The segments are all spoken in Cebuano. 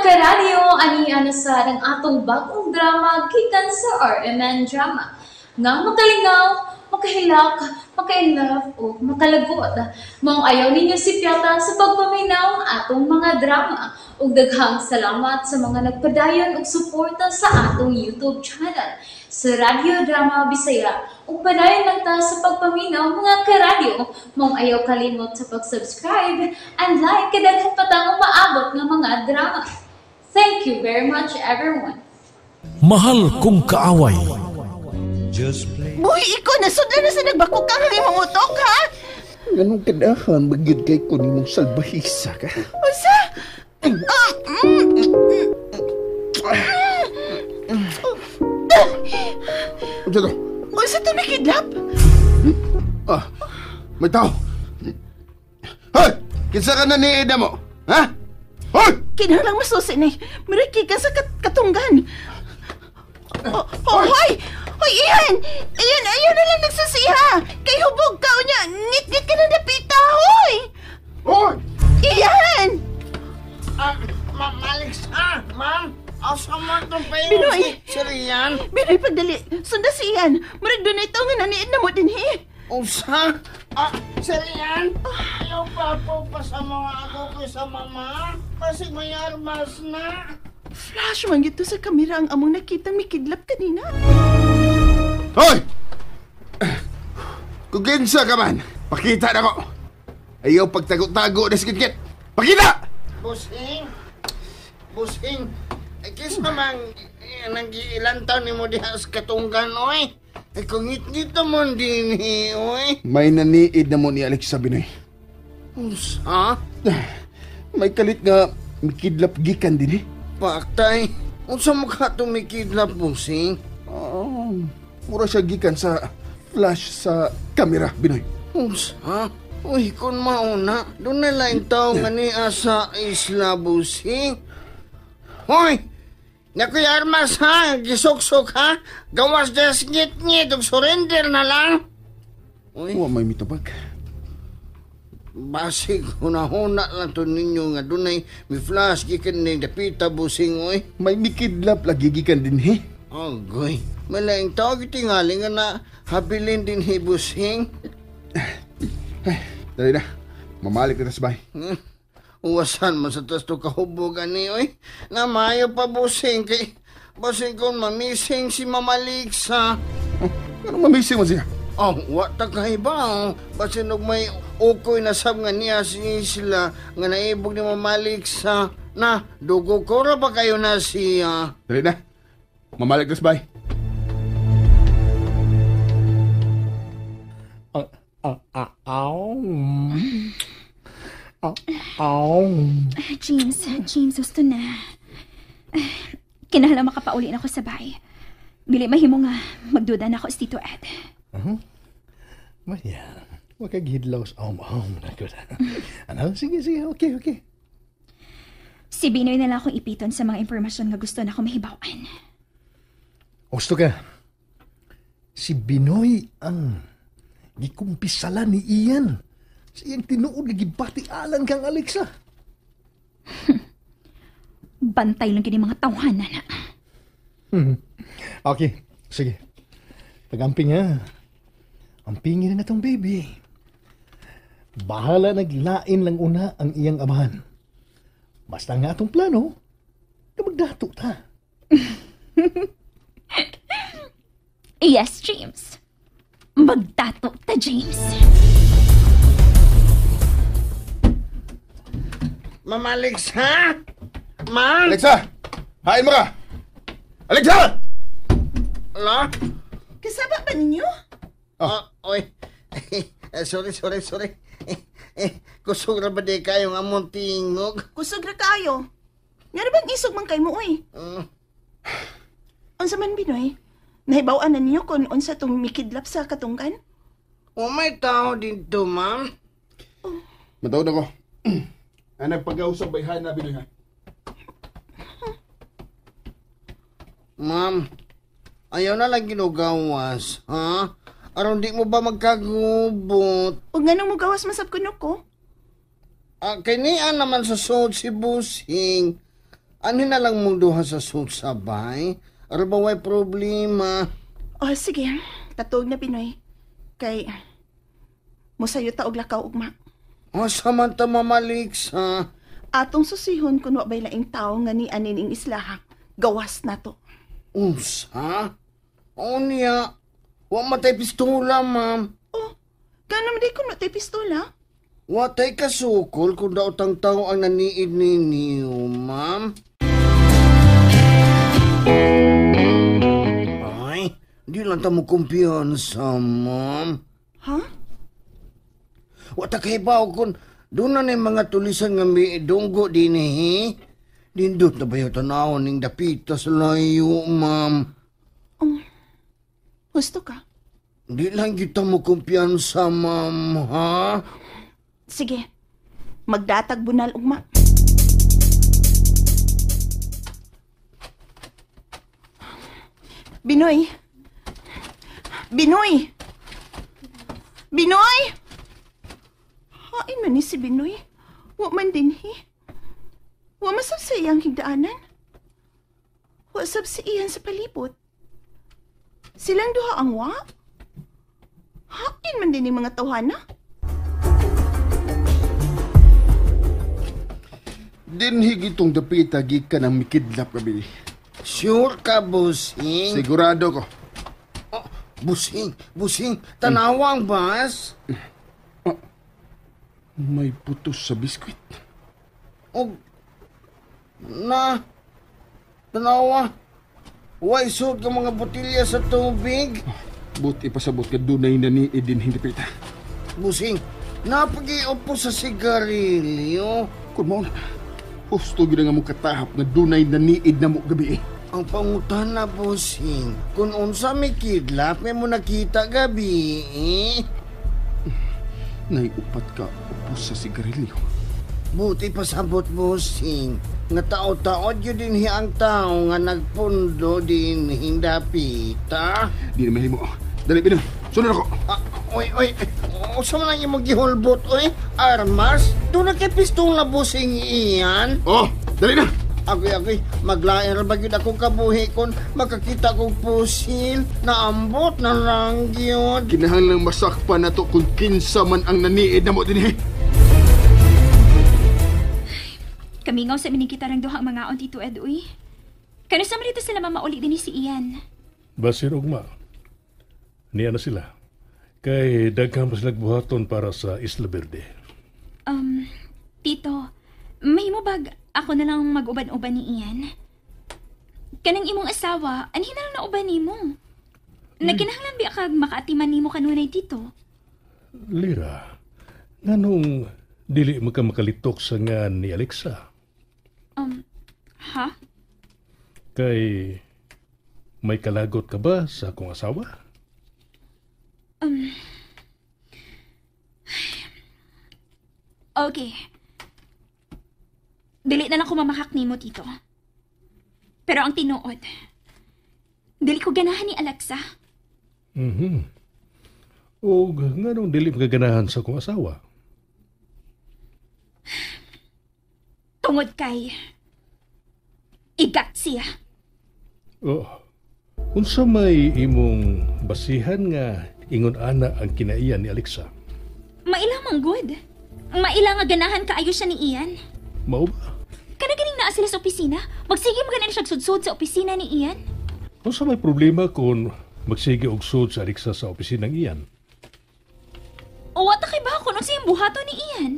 Karadyo, ani ana sa ang atong bagong drama gikan sa RMN Drama. Nga makalingaw, makahilak, maka-inlove o makalagot. Maong ayaw ninyo sipyata sa pagpaminaw ang atong mga drama. Ug daghang salamat sa mga nagpadayon og suporta sa atong YouTube channel sa Radyo Drama Bisaya. Ug padayon lang ta sa pagpaminaw, mga karadyo. Maong ayaw kalimot sa pag-subscribe and like kay daghan pa tang umaabot nga mga drama. Thank you very much, everyone. Mahal Kong Kaaway. Buhi iko, nasudlan na sa nagbakok kang ang imong utok, ha? Ganong kadahan, magyud kay ko nimong salbahisa ka. Unsa? Unsa to? Unsa to, nakidlap? Ah, may tao. Hoy! Kinsa ka na ni Eda mo? Ha? Hoy! Kinahanglang masusi ni. Mariki ka sa katunggan. Oh, oh, hoy! Hoy, Ian! Ian, ayaw na lang nagsusiha! Kay hubog ka unya! Ngit-ngit ka na dapita, hoy! Hoy! Ian! Ma'am Alexa, ma'am, asa man itong payo Binoy! si Rian? Binoy, pagdali! Sunda si Ian! Murag doon ito nga naniid na mo din, he! Usa? Ah, si Rian? Ayaw pa po pa sa mga ako ko sa mama? Kasi may armas na. Flash man gito sa kamera ang among nakita may kidlap kanina. Hoy! Kung kinsa ka man, pakita na ko. Ayaw pagtago-tago na sikit-kit. Pakita! Busing! Busing! Ay, kisa mang nag-iilan taon ni mo diha sa katunggan, oy. Ay, kung ngit-ngit mo din, eh, oy. May naniid na mo ni Alexa, Binoy. Usa? May kalit nga mikidlap gikan din eh. Paktay, unsa mo ka tumikidlap, Busing? Oh, mura siya gikan sa flash sa kamera, Binoy. Unsa? Uy, kung mauna, doon na lang tao nga niya sa isla, Busing. Hoy! Nakuy armas ha, gisuksok ha, gawas des ngit-ngit, ug surrender na lang. Uy, Wa may mitubag. Basig, hunahuna lang to ninyo nga dunay mi flash gikan ni dapita, Busing, oy. May mikidlap lagi gikan din he. Agoy, malaing tao gitingali nga na habilin din hi, Busing. Ay, dali na. Mamalik na sa bahay. Uwasan man sa tas to kahubog ani, oy. Namayo pa, Busing, kay basing kung mamising si Mama Lixa. Oh, anong mamising mo siya? Oh, wa ta kahiba, oh. Basin og may ukoy na sab nga niya si sila nga naibog ni Mama Lixa. Na, dugo ko ra ba kayo na siya? Dali na. Mamalik na sa bahay. James, James, gusto na. Kinahanglan makapauli na ako sa bahay. Bili mahimo nga magduda na ako sa Tito Ed. Maya, wag kag hidlaw sa om-om na ko. Ano? Sige, sige. Okay, okay. Si Binoy na lang akong ipiton sa mga impormasyon nga gusto na ako mahibawan. Gusto ka. Si Binoy ang gikumpisala ni Ian. Sa iyang tinuod nga gibati-alan kang Alexa. Bantay lang kini mga tawhana na. Okay, sige. Pag-amping ha. Ampingin na tong baby. Bahala naglain lang una ang iyang amahan. Basta nga atong plano, kamagdato ta. Yes, James. Magdato ta, James. Mama Alexa? Ma? Alexa! Hain mo ka! Alexa! Ala? Kasaba ba ninyo? Oh. Oy. Sorry, sorry, sorry. Kusog ra ba di kayo nga among tingog? Kusog ra kaayo. Nga bang isog man kay mo, oy? Unsa man, Binoy? Nahibaw-an na ninyo kung unsa tong mikidlap sa katunggan? Oh, may tao dito, ma'am. Matawad ako. Ang nagpag-ausap bayhan na, Binoy ha? Ma'am, ayaw na lang ginugawas, ha? Aron di mo ba magkagubot? Ug nganong mugawas masab kuno ko? Ah, kinian naman sa suot si Busing. Ano na lang mong duha sa suit sabay? Ara ba way problema? Oh, sige. Tatuog na, Binoy. Kay, musayo ta og lakaw ugma. Asa man ta mamaliksa? Atong susihon kun wa bay laing tawo nga ni anin ing islaha. Gawas na to. Unsa? Unya, wa matay pistola, ma'am. Oh, gana man di kun wa tay pistola? Wa tay kasukol kung daotang tao ang naniid ninyo, ma'am. Ay, di lang ta mo kumpiyansa, ma'am. Ha? Wa ta kahibaw kung doon na mga tulisan nga may dunggo din eh. Dindot na ba yung tanawon ning dapita sa layo, ma'am? Gusto ka? Di lang kita mo kumpiyansa, ma'am, ha? Sige. Magdatag bunal ugma. Binoy! Binoy! Binoy! Hain man ni si Binoy. Wa man dinhi. Wa masab sa iyang higdaanan. Wa sab sa iyan sa palibot. Silang duha ang wa. Hain man din ni mga tawhana. Dinhi gitong dapita gikan ang mikidlap gabi. Sure ka, busing? Sigurado ko. Oh, busing, busing. Tanawang, bas. May putos sa biskwit. Og, na, tanawa. Way suot ka mga botilya sa tubig. Buti pasabot ka dunay na ni dinhi dapita. Busing, napag-iupo sa sigarilyo. Kun mao na, husto gyud nga mo katahap nga dunay na niid na mo gabi. Ang pangutan na, busing, kung unsa may kidlap, may mo nakita gabi. Eh. Naiupat ka upos sa sigarilyo. Buti pasabot, busing, nga tao-tao yun din ang tao nga nagpundo din hindapita. Di na mahimo. Dali, Pinoy. Sunod ako. Ah, oy, oy, usa man lang imong gihulbot, oy. Armas, doon na kay pistola, busing iyan. Oh, dali na. Agoy, agoy, maglain ra ba gyud akong kabuhi kon makakita kong pusil, naambot na lang gyud. Kinahanglang masakpan na to kung kinsa man ang naniid na mo dinhi. Kamingaw sa mining kita rang duha ang mga on, Tito Ed, uy. Kano sa dito sila mamauli din si Ian? Basir ugma. Niya na sila. Kay daghan pa sila buhaton para sa Isla Verde. Tito, mahimo bag ako na lang mag-uban-uban ni Ian? Kanang imong asawa, anhin na lang nauban nimo? Nagkinahanglan biya kag makaatiman nimo kanunay, Tito? Lira, nganong dili mo ka makalitok sa nga ni Alexa? Ha? Kay may kalagot ka ba sa akong asawa? Okay. Dili na lang ko mamakak nimo, Tito. Pero ang tinuod, dili ko ganahan ni Alexa. Mhm. Og nganong dili mo kaganahan sa akong asawa? Tungod kay igat siya. Oh. Unsa may imong basihan nga ingon ana ang kinaiyan ni Alexa? Maila man good. Maila nga ganahan kaayo siya ni Ian. Mao ba? Kana ganing naa sila sa opisina? Magsige mo ganan siya sudsud sa opisina ni Ian? Unsa may problema kung magsige og sud sa Alexa sa opisina ng Ian? O wata kay ba kung unsa yung buhaton ni Ian?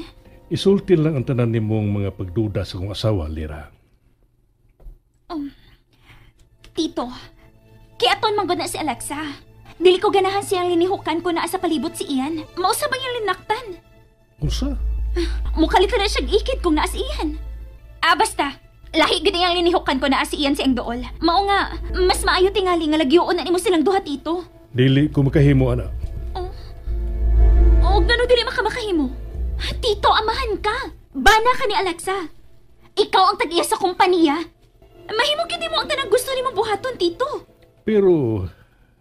Isulti lang ang tanan nimong mga pagduda sa kong asawa, Lira. Tito, kay aton man gud na si Alexa. Dili ko ganahan siyang linihukan ko naa sa palibot si Ian. Mausa bang yung linaktan? Unsa? Mukalit na siyang ikid kung naa si Ian. Ah, basta. Lahi gid ang linihukan ko naa si Ian sa iyang dool. Mao nga, mas maayo tingali nga lagyoon na nimo silang duha, Tito. Dili ko makahimo ana. Oh. Oh, ngano dili makamakahimo? Tito, amahan ka. Bana ka ni Alexa. Ikaw ang tag-iya sa kompanya. Mahimo gid mo ang tanang gusto nimo buhaton, Tito. Pero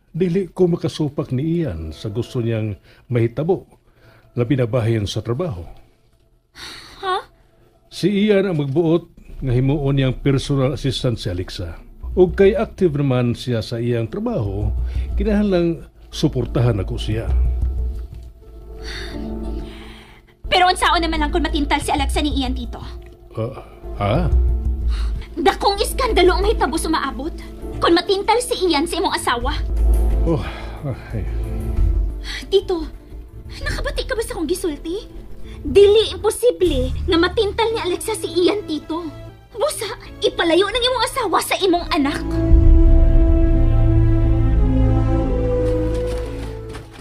dili ko makasupak ni Ian sa gusto niyang mahitabo. Labi na bahin sa trabaho. Ha? Si Ian ang magbuot nga himuon niyang personal assistant si Alexa. Ug kay active naman siya sa iyang trabaho, kinahanglang suportahan ako siya. Pero unsaon naman lang kung matintal si Alexa ni Ian, Tito? Ha? Dakong iskandalo ang mahitabo sumaabot kung matintal si Ian sa imong asawa. Oh, ay. Tito, nakabati ka ba sa akong gisulti? Dili imposible nga matintal ni Alexa si Ian, Tito. Busa, ipalayo ng imong asawa sa imong anak.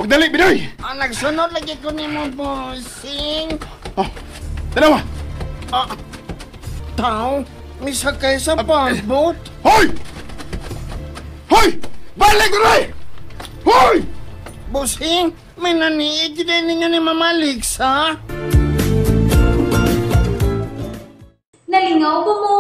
Pagdali, Binoy! Ah, nagsunod lagi ko nimo, bossing. Oh, dalawa! Ah, tao, misakay sa pagboat. Hoy! Hoy! Balik ko rin! Hoy! Bossing, may naniig din ninyo ni Mama Alexa. Nalingaw ba mo?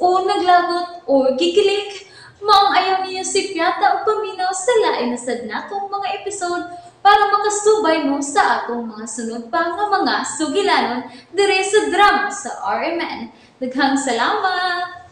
O naglagot o gikilig? Maong ayaw niyo si Piata o paminaw sa lain na sad natong mga episode para makasubay mo sa atong mga sunod pa nga mga sugilanon dire sa drama sa RMN. Daghang salamat!